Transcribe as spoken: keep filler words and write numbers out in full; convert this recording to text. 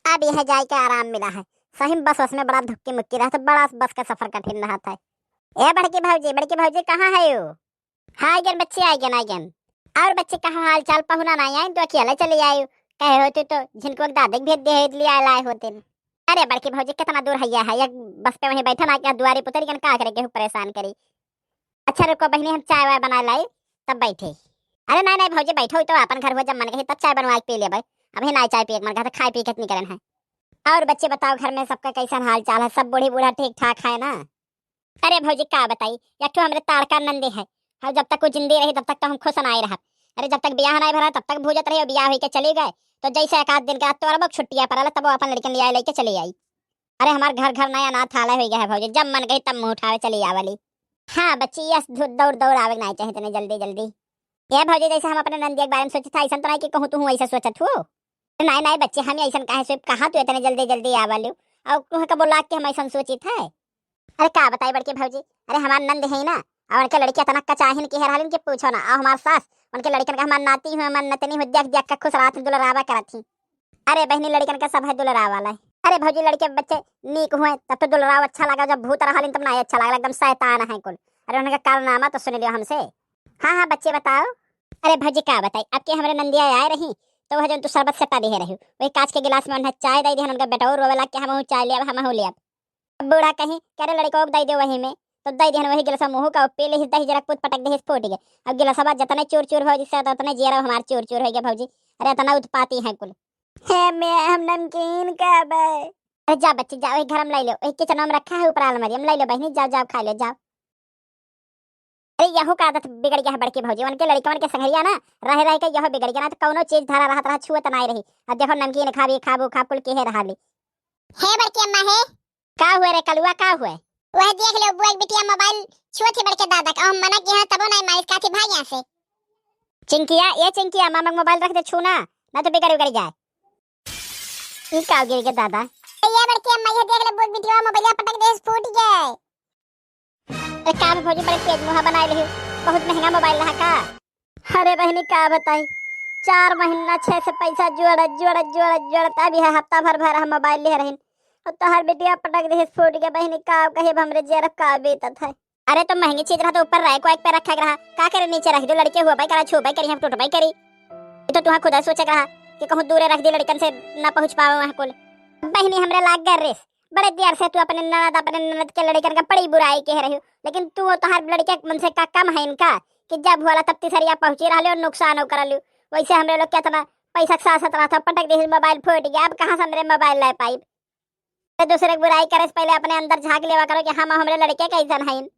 अब यह जाए के आराम मिला है। सही में बस, बस में बड़ा धुक्की मुक्की रहत, बड़ा बस का सफर कठिन रहत है। ए बड़की भौजी, बड़की भौजी कहाँ है यो? हाँ, आइगन बच्चे, आइगन, आइगन। और बच्चे, कहाँ हाल चाल? पहुना नाहीं आइन तो अकेले चले आयो। कहे होते तो झिनको के दादा के भेज दे, ले आए लाए होते। अरे बड़की भौजी, कितना दूर हैया है, एक बस पे वहीं बैठन आके दुआरे पुतरी कन का करे, केहू परेशान करी। अच्छा रुको बहिनी, हम चाय वाय बना लाई, तब बैठे। अरे नाहीं नाहीं भौजी, बैठो, ई तो आपन घर हुआ, जब मन कही तब चाय बनवा के पी लेबै। अबही नाहीं चाय पिए के मन कहा, तो खाए पी के इतनी करन है। और बच्चे बताओ, घर में सबका कैसन हाल चाल है? सब बूढ़ी बूढ़ा ठीक ठाक है ना? अरे भौजी का बताई, एक ठो हमरे ताड़का नंदी है। हाँ, जब तक वो जिंदी रही तब तक तो हम खुश नाहीं रहब। अरे जब तक बियाह नाहीं भरा तब तक भूजत रही, और बियाह होइके चली गए तो जैसे एक आध दिन का तोर बक छुट्टिया पड़ल तब वो अपन लड़कन ले आए लेके चली आई। अरे हमार घर घर नया अनाथालय हो गया है भौजी, जब मन कही तब मुँह उठावे चली आवली। हाँ बच्ची, यस दौड़ दौड़ आवे के नाहीं चाहे इतने जल्दी जल्दी। ए भौजी, जैसे हम अपने नंदिया के बारे में सोचत था, ऐसा तो नाहीं कि कहूँ तू ऐसा सोचत हो। नाहीं नाहीं बच्ची, हम ऐसा काहे सोच, कहाँ तू इतने जल्दी जल्दी आवलू? और तुहे कबो लाग के हम ऐसा सोचित है? अरे का बताई बड़की भौजी, अरे हमार नंद है ना, और उनके लड़की इतना कचाहिन की है रहलिन कि पूछो ना। और हमार सास उनके लड़कियन का हमार नाती हुए, हमार नतनी हुए, देख देख के खुश रहत दुलरावा करत ही। अरे बहिनी, लड़कन का सब है दुलराव वाला है। अरे भौजी, लड़के बच्चे नीक हुए तब तो दुलराव अच्छा लगा, जब भूत रहलिन तब नाहीं अच्छा लगा, एकदम शैतान है कुल। अरे उनका कारनामा तो सुन लियो हमसे। हाँ हाँ बच्चे बताओ। अरे भौजी का बताई, अब के हमरे नंदिया आए रही तो वह जौन तू शरबत सट्टा दिहे रही, वही कांच के गिलास में उन्हें चाय दे दिहन, उनका बेटवा रोवे लाग के हमहू चाय लेब, हमहू लेब। अब बूढ़ा कहीं, "करे लड़को के दे दे वही में।" तो दे दिहन वही गिलास में मुँह का पी ले, दही जरा कूद पटक दे, फूट गए। अब गिलासवा जतने चूर चूर हो जिससे उतने जियरा हमार चूर चूर हो गया भौजी। अरे इतना उत्पाती है कुल। हे मैं, हम नमकीन खाबे। अरे जा बच्ची जा, वही घर में ले लो, वही किचन में रखा है ऊपर अलमारी में, ले लो बहनी, जाओ जाओ खा लो जाओ। अरे यहू का आदत बिगड़ गया है बड़की भौजी, उनके लड़कवन के संगरिया ना रह रह के यहू बिगड़ गया ना, तो कौनो चीज धरा रहत रहा छुअत नाहीं रही। अब देखो नमकीन खाबी खाबू खाब कुल केहे रहा ली। हे बड़की अम्मा हे। का हुए रे कलुआ, का हुए? वह देख लो बुआ के बिटिया मोबाइल छुअत ही बड़के दादा का, हम मना किया तबो नाहीं मानिस, काथी भाग यहाँ से। चिंकिया, ए चिंकिया, मामा के मोबाइल रख दे, छू ना, ना तो बिगड़ उगड़ जाए। ई का गिर गए दादा? ए, ये बड़की अम्मा, ये देख ले, बुआ के बिटिया मोबाइल पटक दे, फूट गए। अरे का भौजी, बड़े तेज मुँहा बनाए रही, बहुत महंगा मोबाइल रहा का? अरे बहनी का बताई, चार महीना छह से पैसा जोड़त जोड़त जोड़त जोड़त अब यह हफ्ता भर भर हम मोबाइल ले रही, और तोहर बिटिया पटक दे, फूट गए। बहनी का कहे, अब हमरे जेर का बीतत है। अरे तो महंगी चीज रहा तो ऊपर रैक वैक पे रखा रहा, का करे नीचे रख दो, लड़के हुआ भाई करा छू भाई करी, हम टूट भाई करी। ये तो तुहा खुदा सोचे रहा कि कहूँ दूरे रख दी, लड़कन से ना पहुँच पावे वहाँ कुल। बहनी हमरे लाग गए रेस, बड़े देर से तू अपने ननद, अपने ननद के लड़कन का बड़ी बुराई कह रही हो, लेकिन तू और तोहार लड़के मन से का कम है इनका कि जब होला तब तिसरिया पहुँची रहा और नुकसान कर लो। वैसे हमरे लोग के इतना पैसा के साथ साथ रहा था, पटक दे मोबाइल फूट गया, अब कहाँ से हमरे मोबाइल ले पाई? तो दूसरे के बुराई करे से पहले अपने अंदर झाँक लेवा करो कि हम हमरे लड़के कैसन हईन।